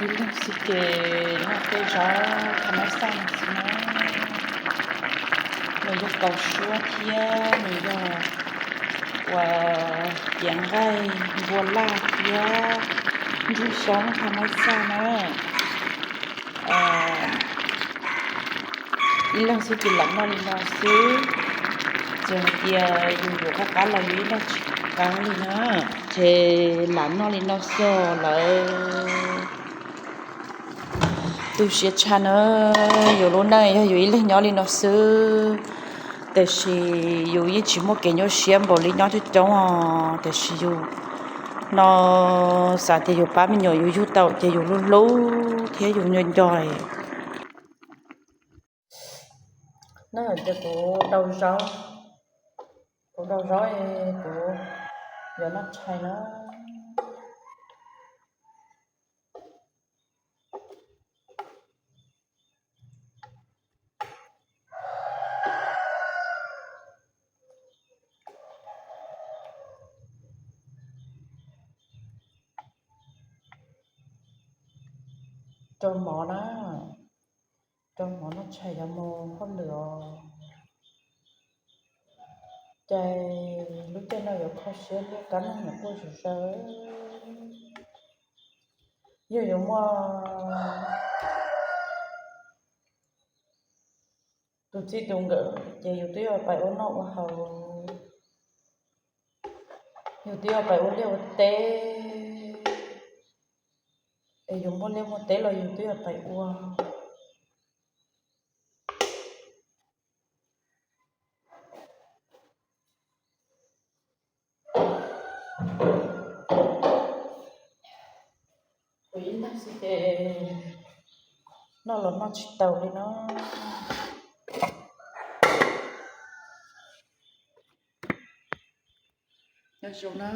Ib leeg xwb ces noj tej zaub thaj mab xaj xwb na. Nws yog kaus suab thiab nws yog uas ciav nqaij npua laj thiab ntsuj xyoob thaj mab xaj na. Ib leeg xwb ces lam noj li no xwb. Txawm hais tias yus yuav qab qab los yus ib leeg tsis qab li na, ces lam noj li no xwb lawm. Tu siab tshaj na, yus lub neej yog yus ib leeg nyob li no xwb, tiam sis yus yeej tsis muaj kev nyuaj siab npaum li nyob coob coob os. Tiam sis yus no xav tias yus pab me nyuam yus yug tau ces yus hlub hlub thiab yus nco nco. No ces kuv daus zaub, kuv daus zaub es kuv yuav noj tshais na. Rau mov na, rau mov noj tshais yuav mus hauj lwm os. Ces lub caij no yuav kho siab thiab kab noog nyuam quaj zom zaws. Yog yuav muaj tus txij tus nkawm ces yus twb yuav pais ua noj ua haus, yus twb yuav pais ua liaj ua teb, es yus muaj liaj muaj teb los yus twb yuav pais ua. Kuv ib leeg xwb ces noj los noj tsis taus li no. Nyob zoo na,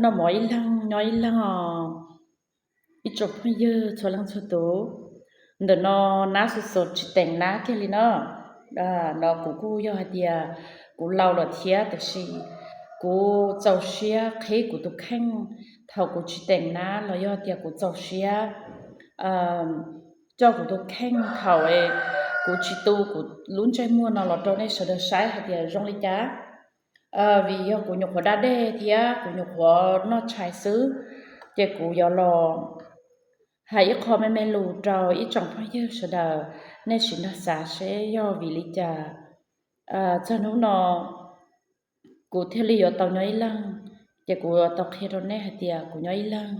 noj mov ib leeg nyob ib leeg os. Ib tsoom phooj ywg txhua leej txhua tus, ntawm no nab xuv xuv tsis teem nab kiag li no. No kuv kuj yog hais tias kuv laus lawm thiab, tiam sis kuv txaus siab qhib kuv tus kheej thaum kuv tsis teem nab los yog tias kuv txaus siab coj kuv tus kheej thaum kuv tsis tu kuv lub ntsej muag no los rau nej sawv daws saib hais tias zoo li cas. Vim yog kuv nyuam qhuav da dej thiab kuv nyuam qhuav noj tshais xwb, ces kuv yuav los hais ib qho me me lus rau ib tsoom phooj ywg sawv daws, nej sim nrog xav seb yog vim li cas txog hnub no kuv thiaj li yuav tau nyob ib leeg. Ces kuv yuav tau qhia rau nej hais tias kuv nyob ib leeg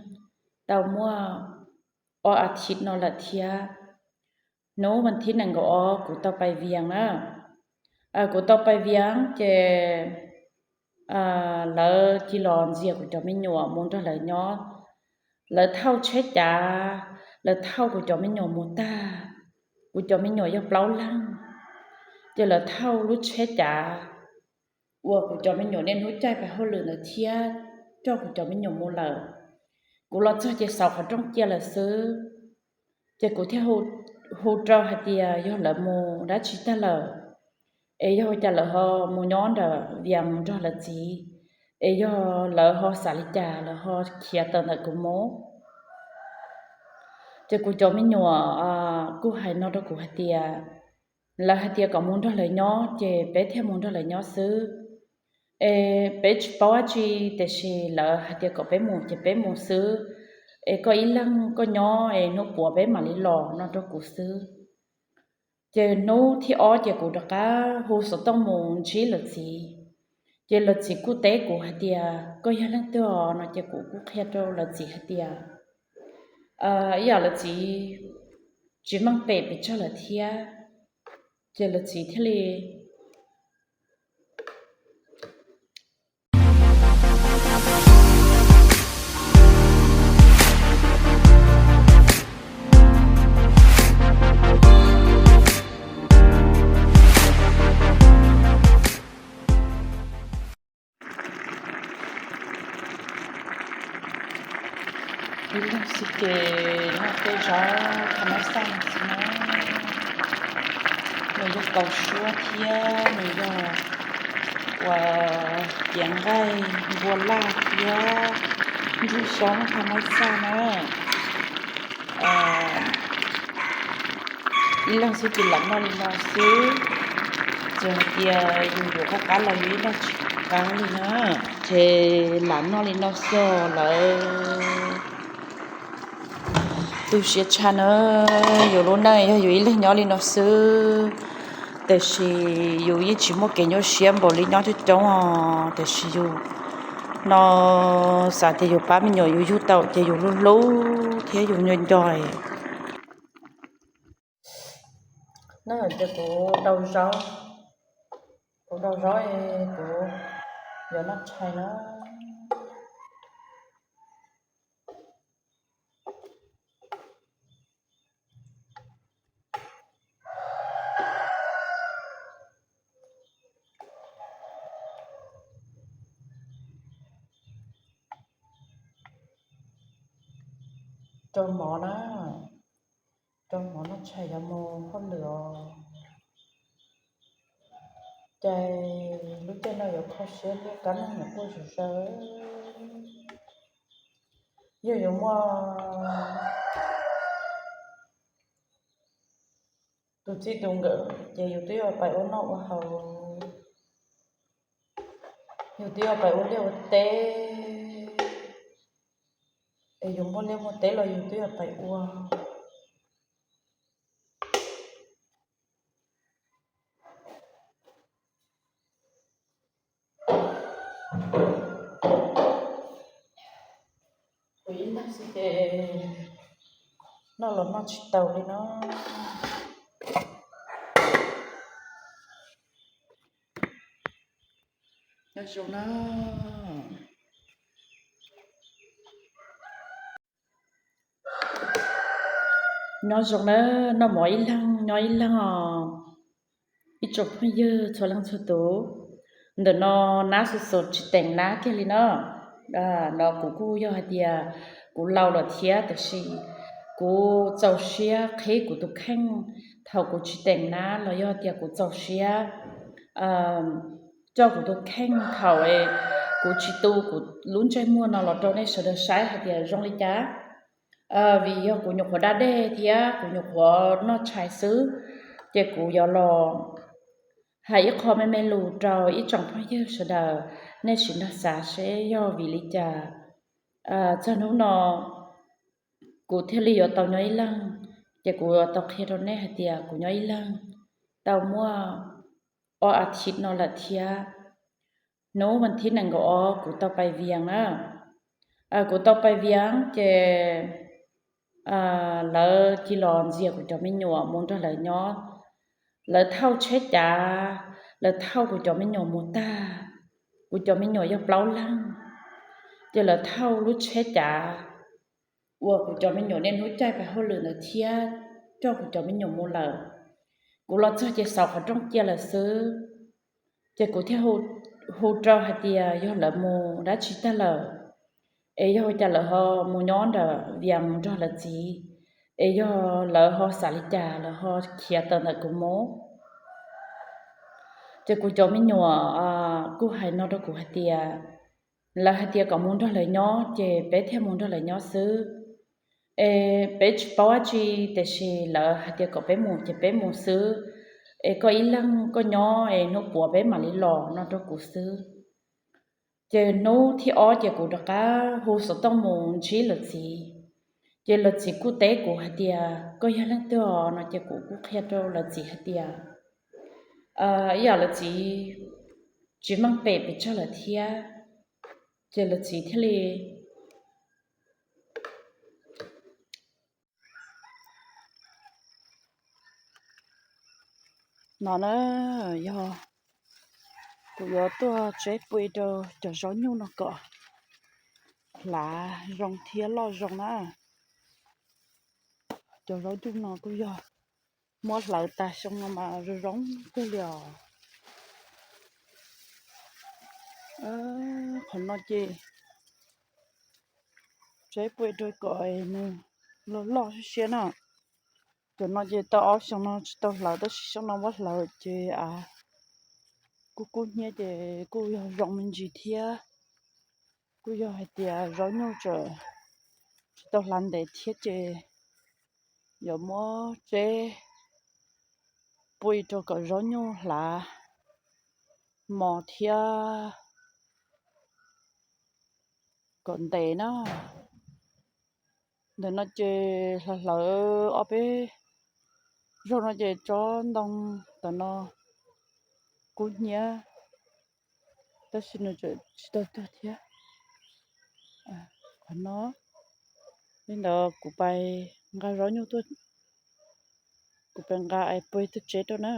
tau muaj ob as thiv no lawm thiab. Hnub vas thib nees nkaum ob kuv tau pais Vias na. Kuv tau pais Vias ces lawv cia los ntxias kuv cov me nyuam mus nrog lawv nyob. Lawv thauj tsheb cav, lawv thauj kuv cov me nyuam mus tag. Kuv cov me nyuam yog plaub leeg, ces lawv thauj lub tsheb cav uas kuv cov me nyuam niaj hnub caij pais hauj lwm ntawd thiab coj kuv cov me nyuam mus lawm. Kuv los txog ces xauv qhov rooj cia lawm xwb. Ces kuv thiaj hu rau hais tias yog lawv mus dab tsi tag lawm, es yog ua cas lawv ho mus nyob nram Vias mus nrog lawv txiv, es yog lawv ho xav li cas lawv ho khiav tawm ntawm kuv mus. Ces kuv cov me nyuam kuj hais no rau kuv hais tias, lawv hais tias kom mus nrog lawv nyob ces peb thiaj mus nrog lawv nyob xwb. Es peb tsis paub dab tsi, tiam sis lawv hais tias kom peb mus ces peb mus xwb. Es koj ib leeg koj nyob es hnub puav peb mam li los no rau kuv xwb. Ces hnub thib ob ces kuv rov qab hu xov tooj mus ntsib lawv txiv. Ces lawv txiv kuj teb kuv hais tias koj yog leej twg os no, ces kuv kuj qhia rau lawv txiv hais tias ib yam lawv txiv tsis meej pem pes tsawg lawm thiab. Ces lawv txiv thiaj li Ib leeg xwb ces noj tej zaub thaj mab xaj xwb na. Nws yog kaus suab thiab nws yog uas cev nqaij npua laj thiab ntsuag xyoob tha maib xaj na. Ib leeg xwb ces lam noj li no xwb, txawm hais tias yus yuav qab qab los yus ib leeg tsis qab li na, ces lam noj li no xwb lawm. Tu siab tshaj na, yus lub neej yog yus ib leeg nyob li no xwb, tiam sis yus yeej tsis muaj kev nyuaj siab npaum li nyob coob coob os, tiam sis yus no xav tias yus pab me nyuam yus yug tau ces yus hlub hlub thiab yus nco nco. No ces kuv daus zaub, kuv daus zaub es kuv yuav noj tshais na. Rau mov na, rau mov noj tshais yuav mus hauj lwm os. Ces lub caij no yuav kho siab liab kab neeg nyuam quaj zom zaws. Yog yuav muaj tus txij tus nkawm ces yus twb yuav pais ua noj ua haus, yus twb yuav pais ua liaj ua teb, es yus muaj liaj muaj teb los yus twb yuav pais ua. Kuv ib leeg xwb ces noj los noj tsis tau li no. Nyob zoo na, nyob zoo na, noj mov ib leeg nyob ib leeg os. Ib tsoom phooj ywg txhua leej txhua tus, ntawm no nab xu xus tsis teem nab kiag li no. No kuv kuj yog hais tias kuv laus lawm thiab, tiam sis kuv txaus siab qhib kuv tus kheej thaum kuv tsis teem nab los yog tias kuv txaus siab coj kuv tus kheej thaum kuv tsis tu kuv lub ntsej muag no los rau nej sawv daws saib hais tias zoo li cas. Vim yog kuv nyuam qhuav da dej thiab kuv nyuam qhuav noj tshais xwb, ces kuv yuav los hais ib qho me me lus rau ib tsoom phooj ywg sawv daws, nej sim nrog xav seb yog vim li cas txog hnub no kuv thiaj li yuav tau nyob ib leeg. Ces kuv yuav tau qhia rau nej hais tias kuv nyob ib leeg tau muaj ob as thiv no lawm thiab. Hnub vas thib nees nkaum ob kuv tau pais Vias na. Kuv tau pais Vias ces lawv cia los ntxias kuv cov me nyuam mus nrog lawv nyob. Lawv thauj tsheb cav, lawv thauj kuv cov me nyuam mus tag. Kuv cov me nyuam yog plaub leeg, ces lawv thauj lub tsheb cav uas kuv cov me nyuam niaj hnub caij pais hauj lwm ntawd thiab coj kuv cov me nyuam mus lawm. Kuv los txog ces xauv qhov rooj cia lawm xwb, ces kuv thiaj hu rau hais tias yog lawv mus dab tsi tag lawm, es yog ua cas lawv ho mus nyob nram Vias mus nrog lawv txiv, es yog lawv ho xav li cas lawv ho khiav tawm ntawm kuv mus. Ces kuv cov me nyuam kuj hais no rau kuv hais tias, lawv hais tias kom mus nrog lawv nyob ces peb thiaj mus nrog lawv nyob xwb. Es peb tsis paub dab tsi, tiam sis lawv hais tias kom peb mus ces peb mus xwb. Es koj ib leeg koj nyob es hnub puav peb mam li los no rau kuv xwb. Ces hnub thib ob ces kuv rov qab hu xov tooj mus ntsib lawv txiv. Ces lawv txiv kuj teb kuv hais tias koj yog leej twg os no, ces kuv kuj qhia rau lawv txiv hais tias ib yam lawv txiv tsis meej pem pes tsawg lawm thiab. Ces lawv txiv thiaj li no na, yog kuv yuav tuaj tseb pua rau cov zaub nyuj no kom hlav zoo thiab loj zoo na. Cov zaub nyuj no kuj yog muab hlawv tas xyoo no mas zoo zoo kawg li os. Qhov no ces tseb pua rau kom nws loj loj siab siab na. Cov no ces tau ob xyoo no tsis tau hlawv, tab sis xyoo no muab hlawv ces a, Kub kub hnyiab ces kuj yog zoo me ntsis thiab. Kuj yog hais tias zaub nyuj tseem tsis tau hlav ntev thiab ces yuav muab tseb pui rau kom zaub nyuj hlav mos thiab kom ntev na. Ntawm no ces hlawv hlawv ob peb zaug no ces tsob ntoo tom no kub hnyiab, tab sis nws tseem tsis tau tuag thiab. Qhov no, li ntawd kuv pais nqa zaub nyuj tuaj, kuv pais nqa es pui tuaj tseb rau na.